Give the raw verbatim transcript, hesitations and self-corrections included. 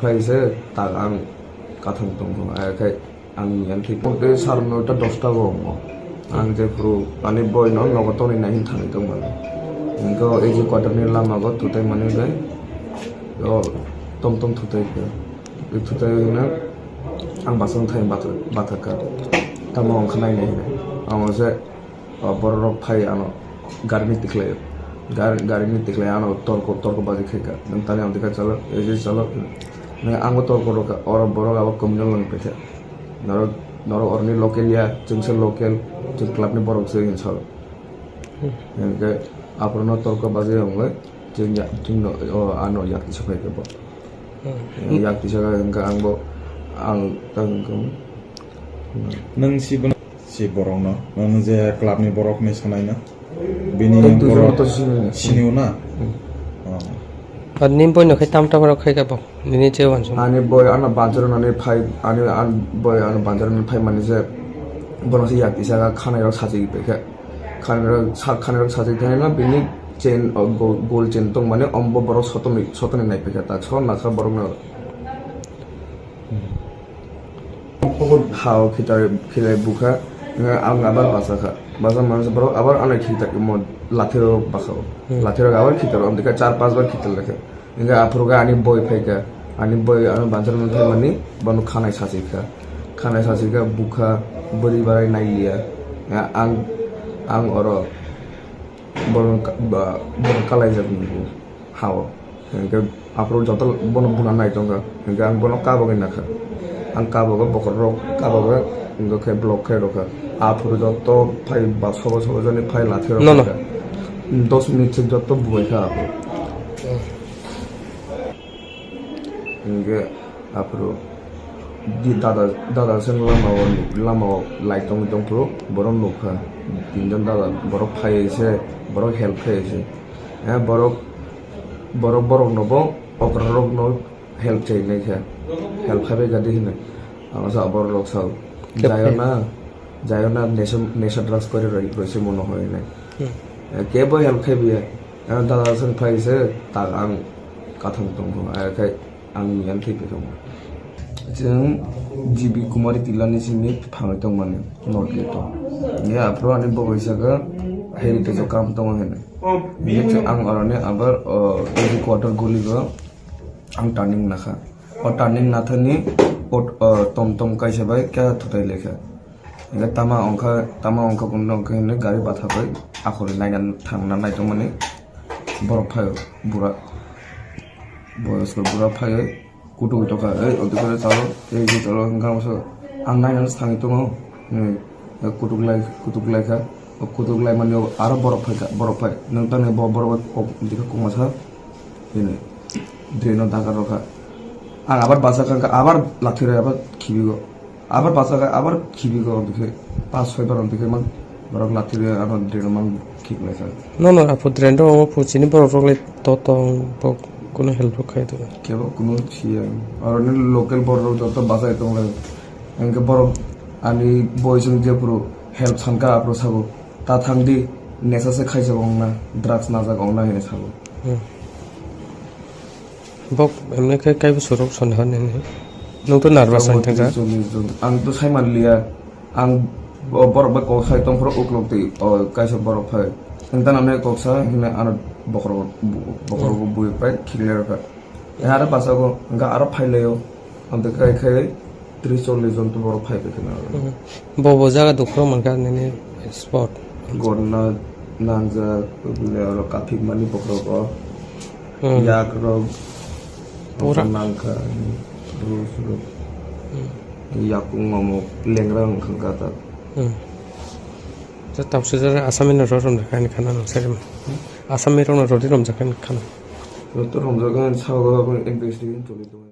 Phai se tak ang kathang tongkha, ai khai ang yang thik tei sar nota dosta bo wngo. Ang je phuru ani boi no nogo tonwi nai hin thangwi tongmani. Hingke o A G quarter ni lama go thutai mani bai o tom tom thutai kha. Thutai hwnwi ang basong thai bathak, bathak kha. Tamo wngkha nai nai hinwi. Amo se O borok rok phai ano gari ni tikhlai, gari, gari ni tikhlai ano torko, torko baji khai kha. Nwng tani ang tikha chalo, A G chalo. Nwng ang bo torko rw kha, oro borok abo communal wng paikha. Norok, norok oroni local ya, chwng se local, chwng club ni borok se hin salo. Hingke aphuru no torko baji wngwi chwng ya, chwng no, o ano yak tisa phai kha bo. Yak tisa kha hingke ang bo, ang ta hingke. Nwng si bono, si borokno, nwng je club ni borok hinwi sanai na? Bini borok sini na? Hmm. Oh. Ar ni boino khai tam tam rok khai kha bo, nini je wansuk. Ani boi ano banchar nani phai, ani, an boi ano banchar nani phai mani je, bono se yak tisa kha khanai rok sachi pai kha. Khanai rok sa-, khanai rok sachi thani no bini chain, o, go-, gold chain tong mani ombo borok sotoni, sotoni nai pai kha ta, so nakha borok no. Hao khitai, khitai bukha, ang abar basa kha. Basa mansa borok abar ano khitai mo lathi rok basa o. Hmm. Lathi rok abar khitai rok, amtwi kha char panch bar khitai lekha. Hingke aphuru khe ani boi phai kha. Ani boi ano banchar mani phai mani bono khanai sachi kha. Khanai sachi kha bukha bwrwi barai nai liya. Ang, ang oro bono ka-, ba, bono kalai jak nungo. Hao. Hingke aphuru joto bono buna nai tongkha. Hingke ang bono kabagwi nakha. Ang kabago bokhorok kabago hingke khe block khe rwkha. Aphuru joto phai ba sobo sobo jani phai lathi rok. No, no. Kha. Dos minute se joto bubaikha aphuru. Hingke aphuru di dada, dada se lama o, lama o light tongwi tongphuru borok nukha. Tinjon dada borok phai se, borok help khai se. Eh, borok, borok, borok no bo okra rok no help chai nai kha, help khai bai kha di hinwi. Ang sa borok rok sao. Khe jaiyo phai. Na, jaiyo na nesa, nesa drugs kori roi, roi se mono hoi nai. Hmm. Eh, kebo help khai biya. Eh, dada song phai se tak ang kathang tong tong. Eh, khai Ang yang thwi phi tong. Chwng G B Kumari Tila ni simi phangwi tong mani north gate o. Ya, aphuru ani bo bai saka heritage o kam tongo hinwi. Bini chwng ang oroni abar, o, A D quarter guli go ang turning nakha. O turning nathani o, o, tom tom kaisa bai khe thutai lekha. Hingke tama ongkha, tama ongkha, bumno ongkha hinwi gari batha bai akhorni naina thangna naitongmani borok phaio, bura. Boyosko bura phaiwi kutuk tongkha, "Ei, odekhore chalo, ei, ei, chalo," hingkha ang nainano thangwi tongo, hinwi kutuk lai, kutuk laikha. O kutuk laimani aro borok phaikha, borok phai, "Nwng tamni bo borok bai kok dikha kokma sa?" hinwi draino dagar rokha. Ang abar bachakha, abar lathwi rwi abar khibigo. Abar bachakha, abar khibigo, omo khe pas soi bar omo khe man borok lathwi rwi ano draino mang khiklaikha. Nono aphuru drain rok omo phu chini borok rok le to tong bo kunu help rok khai tongo. Kebo kunu siya. Oroni local borok rok joto bachai tonglai. Hingke borok ani boi chwng jephuru help sankha aphuru sabo. Ta thangdi, nesa se khaijak ongna, drugs najak ongna hinwi sabo. Hmm. Bok emne khe kaibo surok soni hor nini. Nwng to nervous wng thangkha. Chwng, chwng, chwng. Ang to sai manliya. Ang bo-, borok bai kok sai tong phuru uklok twi, o, kaisa borok phai. Ang ta nang kok sa hwnwi ano bokhorok, bokhorok bui pai khiklai rwkha. Aro bachao hwnkha aro phailaio. Amtwi khai khai tris chollis jon to borok phai paikha na aro. Hmm. Bo bo jaga dukhu mankha nini spot. Gorna nangjak, bini oro kaphik mani bokhorok o. Hmm. Yak rok pura nangkha, rus rok. Hmm. Yakung mamuk lengra wngkha ta. Hmm. Ta tamsajak Asami no rw romjakha ani khana nang sai rwma. Asami rok no rw di romjakha ani khana. Joto romjakha ani sao investigation choli tongo.